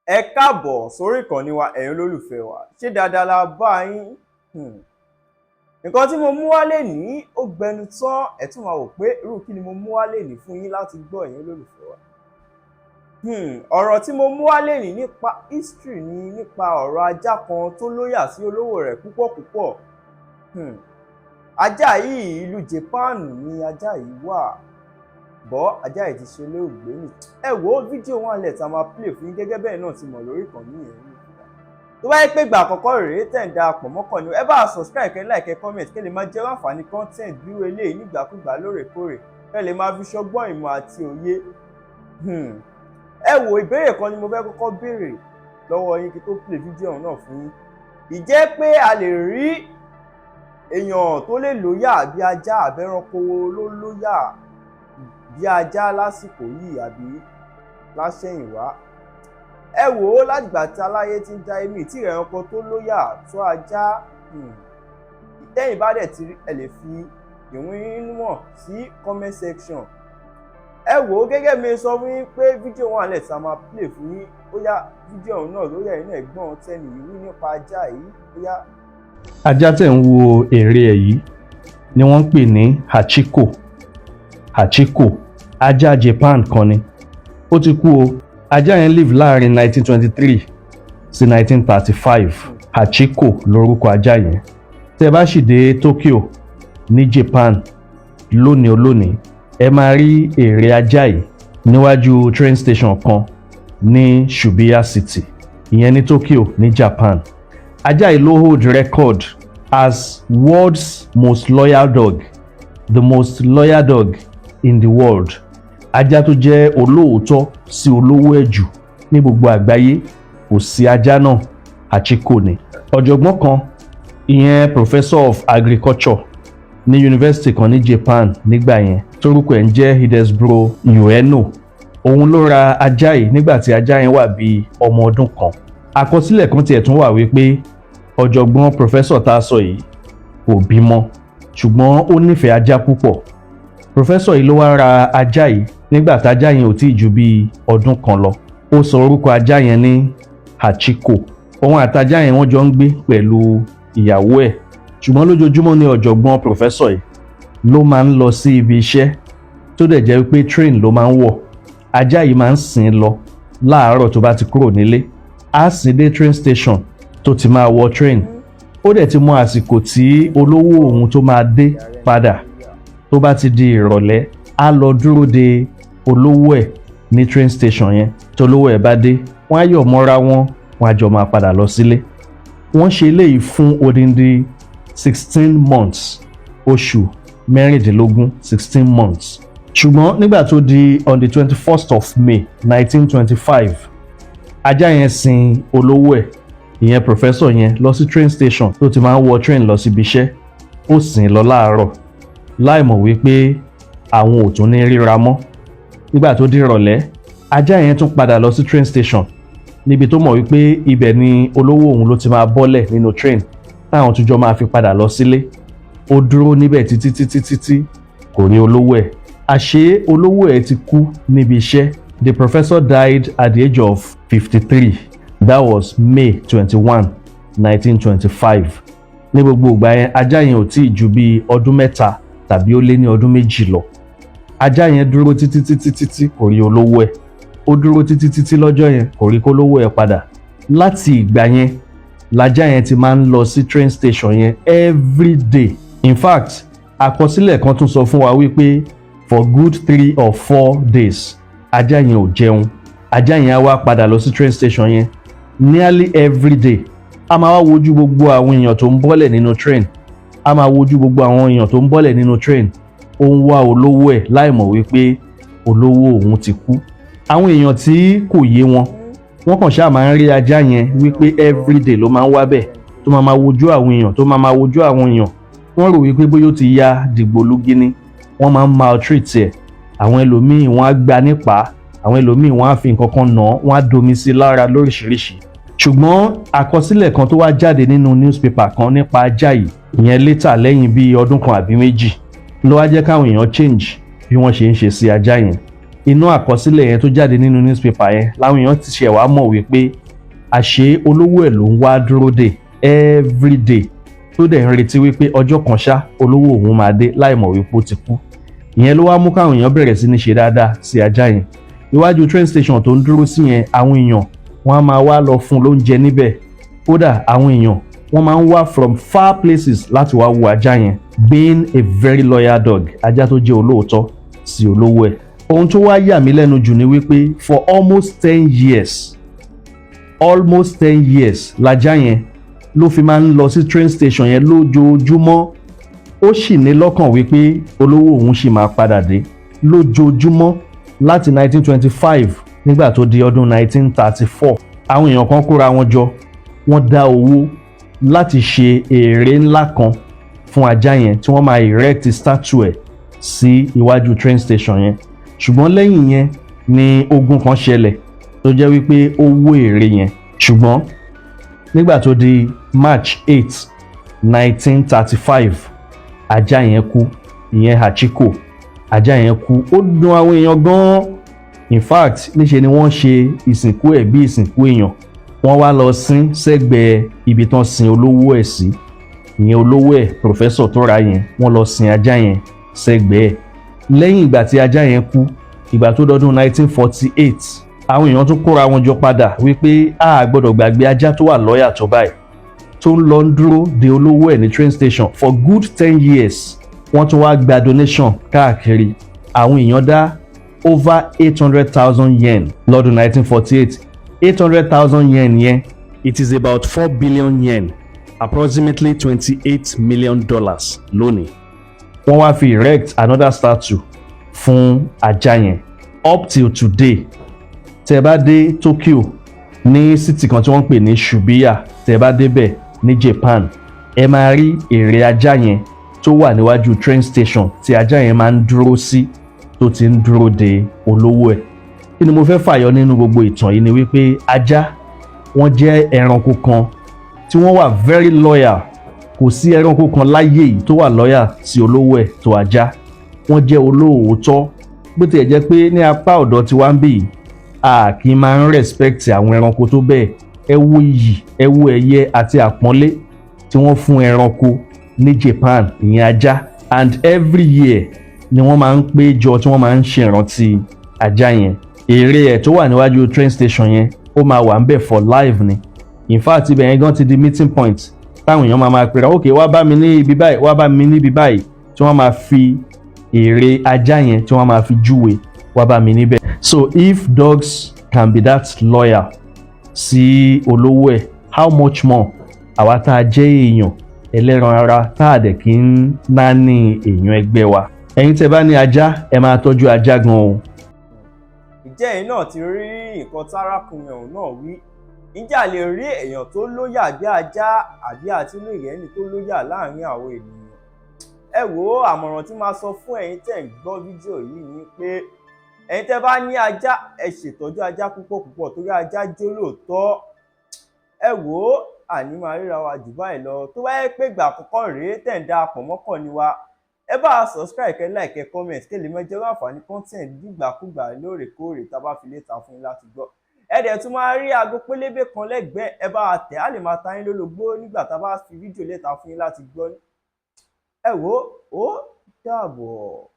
Ẹ káàbọ̀ sórí ìkànnì wa, ẹ̀yin olólùfẹ́ wa. Ṣé dáadáa la bá yín? Nǹkan tí mo mú wá lénìí, ó gbẹnu tán. Ẹ tún máa wò pé irú kí ni mo mú wá lénìí fún yín láti gbọ́, ẹ̀yin olólùfẹ́ wa. Ọ̀rọ̀ tí mo mú wá lénìí nípa history ni, nípa ọ̀rọ̀ ajá kan tó loyal sí olówó rẹ̀ púpọ̀ púpọ̀. Ajá yìí, ìlú Japan ni ajá yìí wà bọ́. Ajá yìí ti ṣe olóògbé nì. Ẹ wo fídíò wọn lẹ̀ tá a máa play fún yín gẹ́gẹ́ bẹ́ẹ̀ náà ti mọ̀ lórí ìkànnì yẹn. Tó bá yẹ pé ìgbà àkọ́kọ́ rèé tẹ̀ ń darapọ̀ mọ́kàn ni, ẹ bá a subscribe, kẹ́ like, kẹ́ comment, kẹ́ lè máa jẹ́ àǹfààní content bí irú eléyìí nígbàkúgbà, lóòrèkóòrè, kẹ́ lè máa fi ṣọgbọ́n ìmọ̀ àti òye. Ẹ wo, ìbéèrè kan ni mo fẹ́ kọ́kọ́ béèrè lọ́wọ́ yín kí tó play fídíò náà fún yín. Ìjẹ́ pé a lè rí èèyàn tó lè loyal bí ajá, àbẹ́ranko ló loyal bí ajá lásìkò yìí àbí láṣẹ̀yìnwá? Ẹ wò ó, látìgbà tí aláyé ti ń dá èmi tí ìrẹ̀ranko tó loyal tó ajá. Tẹ́yìn bá dẹ̀ ti rí, ẹ lè fi ìwé mọ̀ sí comment section. Ẹ wò ó, gẹ́gẹ́ mi sọ fún yín pé fídíò wọn àlẹ̀ tí a máa play fún yín. Ó yá, fídíò ọ̀hún náà ló yẹ inú ẹ̀gbọ́n tẹ́nì yìí wí nípa ajá yìí. Ó yá. Ajá tẹ̀ ń wo ère ẹ̀ yìí ni wọ́n ń pè ní Hachiko. Hachiko, ajá Japan kan ni. Ó ti kú o. Ajá yẹn live láàrin 1923 sí 1935. Hachiko lórúkọ ajá yẹn. Tẹ́ bá sì dé Tokyo ní Japan lónìí olónìí, ẹ máa rí ère ajá yìí níwájú train station kan ní Shibuya City, ìyẹn ní Tokyo ní Japan. Ajá yìí ló hold record as world's most loyal dog, the most loyal dog in the world. Ajá tó jẹ́ olóòótọ́ sí olówó ẹ̀ jù ní gbogbo àgbáyé, kò sí ajá náà, Hachiko ni. Ọ̀jọ̀gbọ́n kan, ìyẹn professor of agriculture ní yunifásitì kan ní Japan nígbà yẹn, torúkọ ẹ̀ ń jẹ́ Hidesaburo Ueno, òun ló ra ajá yìí nígbà tí ajá yẹn wà bíi ọmọ ọdún 1. Àkọsílẹ̀ kan tiẹ̀ tún wà wípé ọ̀jọ̀gbọ́n professor tá a sọ yìí kò bímọ, ṣùgbọ́n ó nífẹ̀ẹ́ ajá púpọ̀. Professor yìí ló wá ra ajá yìí nígbà tájá yẹn ò tí ì ju bíi ọdún 1 lọ. Ó sọ orúkọ ajá yẹn ní Hachiko. Òun àtajá yẹn, wọ́n jọ ń gbé pẹ̀lú ìyàwó ẹ̀, ṣùgbọ́n lójoojúmọ́ ni ọ̀jọ̀gbọ́n professor yìí ló máa ń lọ sí ibi iṣẹ́, tó dẹ̀ jẹ́ pé train ló máa ń wọ̀. Ajá yìí máa ń sìn lọ láàárọ̀. Tó bá ti kúrò nílé, á sìn dé train station tó ti máa wọ train. Ó dẹ̀ ti mọ àsìkò tí olówó òun tó máa dé padà. Tó bá ti di ìrọ̀lẹ́, á lọ dúró de olówó ẹ̀ ní train station yẹn. Tolówó ẹ̀ bá dé, wọ́n á yọ̀ mọ́ra wọn, wọ́n á jọ máa padà lọ sílé. Wọ́n ṣe eléyìí fún odindi 16 months, oṣù 16, 16 months. Ṣùgbọ́n nígbà tó di on the 21st of May 1925, ajá yẹn sin olówó ẹ̀, ìyẹn professor yẹn, lọ sí train station tó ti máa ń wọ train lọ síbi iṣẹ́. Ó sìn lọ láàárọ̀ láì mọ̀ wípé àwọn ò tún ní ríra mọ́. Nígbà tó di ìrọ̀lẹ́, ajá yẹn tún padà lọ sí train station níbi tó mọ̀ wípé ibẹ̀ ni olówó òun ló ti máa bọ́lẹ̀ nínú train táwọn tún jọ máa fi padà lọ sílé. Ó dúró níbẹ̀ títí títí títí, kò rí olówó ẹ̀. Àṣé olówó ẹ̀ ti kú níbi iṣẹ́. The professor died at the age of 53. That was May 21, 1925. Ní gbogbo ìgbà yẹn, ajá yẹn ò tí ì ju bíi ọdún 3 tàbí ó lé ní ọdún 2 lọ. Ajá yẹn dúró títí títí títí, kò rí olówó ẹ̀. Ó dúró títí títí lọ́jọ́ yẹn, kò rí kólówó ẹ̀ padà. Láti ìgbà yẹn lajá yẹn ti máa ń lọ sí train station yẹn every day. In fact, àkọsílẹ̀ kan tún sọ fún wa wípé for good 3 or 4 days, ajá yẹn ò jẹun. Ajá yẹn á wá padà lọ sí train station yẹn nearly every day. A máa wá wojú gbogbo àwọn èèyàn tó ń bọ́lẹ̀ nínú train, a máa wojú gbogbo àwọn èèyàn tó ń bọ́lẹ̀ nínú train. Ó ń wá olówó ẹ̀ láì mọ̀ wípé olówó òun ti kú. Àwọn èèyàn tí kò yé wọn, wọ́n kàn ṣáà máa ń rí ajá yẹn wípé everyday ló máa ń wá bẹ̀, tó máa máa wojú àwọn èèyàn, tó máa máa wojú àwọn èèyàn. Wọ́n rò wípé bóyá ó ti ya dìgbòlugi ni. Wọ́n máa ń maltreat ẹ̀. Àwọn ẹlòmíì, wọ́n á gbá nípa, àwọn ẹlòmíì, wọ́n á fi nǹkan kan nà án, wọ́n á domi sí i lára lóríṣiríṣi. Ṣùgbọ́n àkọsílẹ̀ kan tó wá jáde nínú newspaper kan nípa ajá yìí, ìyẹn later, lẹ́yìn bíi ọdún 1 àbí 2, ló wá jẹ́ káwọn èèyàn change bí wọ́n ṣe ń ṣe sí ajá yẹn. Inú àkọsílẹ̀ yẹn tó jáde nínú newspaper yẹn làwọn èèyàn ti ṣẹ̀ wá mọ̀ wípé àṣé olówó ẹ̀ ló ń wá dúró dè everyday, tó dẹ̀ ń retí wípé ọjọ́ kan ṣá, olówó òun máa dé, láì mọ̀ wípé ó ti kú. Ìyẹn ló wá mú káwọn èèyàn bẹ̀rẹ̀ sí ní ṣe dáadáa sí ajá yẹn. Iwájú train station tó ń dúró sí yẹn, àwọn èèyàn wọ́n á máa wá lọ fún lóúnjẹ níbẹ̀. Kódà, àwọn èèyàn wọ́n máa ń wá from far places láti wá wo ajá yẹn, being a very loyal dog, ajá tó jẹ́ olóòótọ́ sí olówó ẹ̀. Ohun tó wá yà mí lẹ́nu jù ni wípé for almost 10 years, almost 10 years, lajá yẹn ló fi máa ń lọ sí train station yẹn lójoojúmọ́. Ó sì ní lọ́kàn wípé olówó òun sì máa padà dé lójoojúmọ́ láti 1925. Nígbà tó di ọdún 1934, àwọn èèyàn kan kóra wọn jọ, wọ́n dá owó láti ṣe ère ńlá kan fún ajá yẹn tí wọ́n máa erect statue ẹ̀ sí iwájú train station yẹn. Ṣùgbọ́n lẹ́yìn yẹn ni ogun kan ṣẹlẹ̀ tó jẹ́ wípé ó wó ère yẹn. Ṣùgbọ́n nígbà tó di March 8, 1935, ajá yẹn kú, ìyẹn Hachiko. Ajá yẹn kú, ó dùn àwọn èèyàn gan-an. In fact, níṣe ni wọ́n ṣe ìsìnkú ẹ̀ bí ìsìnkú èèyàn. Wọ́n wá lọ sin sẹ́gbẹ̀ẹ́ ibi tán sin olówó ẹ̀ sí, ìyẹn olówó ẹ̀, professor tó ra yẹn. Wọ́n lọ sin ajá yẹn sẹ́gbẹ̀ẹ́. Lẹ́yìn ìgbà tí ajá yẹn kú, ìgbà tó dọdún 1948, àwọn èèyàn tún kóra wọn jọ padà wípé a gbọ́dọ̀ gbàgbé ajá tó wà loyal tó báyìí, tó ń lọ ń dúró de olówó ẹ̀ ní train station for good 10 years. Wọ́n tún wá gba donation káàkiri. Àwọn èèyàn dá over 800,000 yen lọ́dún 1948. 800,000 yen yẹn, it is about 4 billion yen, approximately $28 million lónìí. Wọ́n wá fi erect another statue fún ajá yẹn. Up till today, tẹ́ bá dé Tokyo, ní city kan tí wọ́n ń pè ní Shibuya, tẹ́ bá débẹ̀ ní Japan, ẹ máa rí ère ajá yẹn tó wà níwájú train station tí ajá yẹn máa ń dúró sí, tó ti ń dúró de olówó ẹ̀. Kí ni mo fẹ́ fàyọ nínú gbogbo ìtàn yìí ni wípé ajá, wọ́n jẹ́ ẹranko kan tí wọ́n wà very loyal. Kò sí ẹranko kan láyé yìí tó wà loyal sí olówó ẹ̀ tó ajá. Wọ́n jẹ́ olóòótọ́. Bó tiẹ̀ jẹ́ pé ní apá ọ̀dọ̀ tiwa ń bì yìí, a kì í máa ń respect àwọn ẹranko tó bẹ́ẹ̀. Ẹ wo iyì, ẹ wo ẹ̀yẹ àti àpọ́nlé tí wọ́n fún ẹranko ní Japan, ìyẹn ajá. And every year ni wọ́n máa ń péjọ tí wọ́n máa ń ṣèrántí ajá yẹn. Ère ẹ̀ tó wà níwájú train station yẹn, ó máa wà ńbẹ̀ for life ni. In fact, ibẹ̀ yẹn gan ti di meeting point táwọn èèyàn máa máa pera, "Ok, wá bá mi ní ibi báyìí, wá bá mi ní ibi báyìí," tí wọ́n máa fi ère ajá yẹn, tí wọ́n máa fi júwe, "Wá bá mi níbẹ̀." So if dogs can be that loyal sí olówó ẹ̀, how much more àwa tá a jẹ́ èèyàn ẹlẹ́ran ara, tá a dẹ̀ kí ń náání èèyàn ẹgbẹ́ wa? Ẹ̀yin tẹ́ bá ní ajá, ẹ máa tọ́jú ajá gan o. Ǹjẹ́ ẹ̀yin náà ti rí nǹkan tárákùnrin ọ̀hún náà wí? Ǹjẹ́ a lè rí èèyàn tó loyal bí ajá, àbí àti lè rí ẹni tó loyal láàrin àwọn ènìyàn? Ẹ wò ó, àmọ̀ràn tí máa sọ fún ẹ̀yin tẹ̀ ń gbọ́ fídíò yìí ni pé ẹ̀yin tẹ́ bá ní ajá, ẹ ṣètọ́jú ajá púpọ̀ púpọ̀, torí ajá jólóòtọ́. Ẹ wò ó, àní máa ríra wa jù báyìí lọ. Tó bá yẹ pé ìgbà àkọ́kọ́ rèé tẹ̀ ń darapọ̀ mọ́kàn ni wa, ẹ bá a subscribe, kẹ́ like, kẹ́ comment, kẹ́ lè máa jẹ́ àǹfààní content nígbàkúgbà, lóòrèkóòrè tá a bá fi léta fún yín láti gbọ́. Ẹ dẹ̀ tún máa rí aago pélébé kan lẹ́gbẹ̀ẹ́, ẹ bá a tẹ̀ á, lè máa ta yín lólobó nígbà tá a bá fi fídíò léta fún yín láti gbọ́. Ẹ wò ó, dàbọ̀.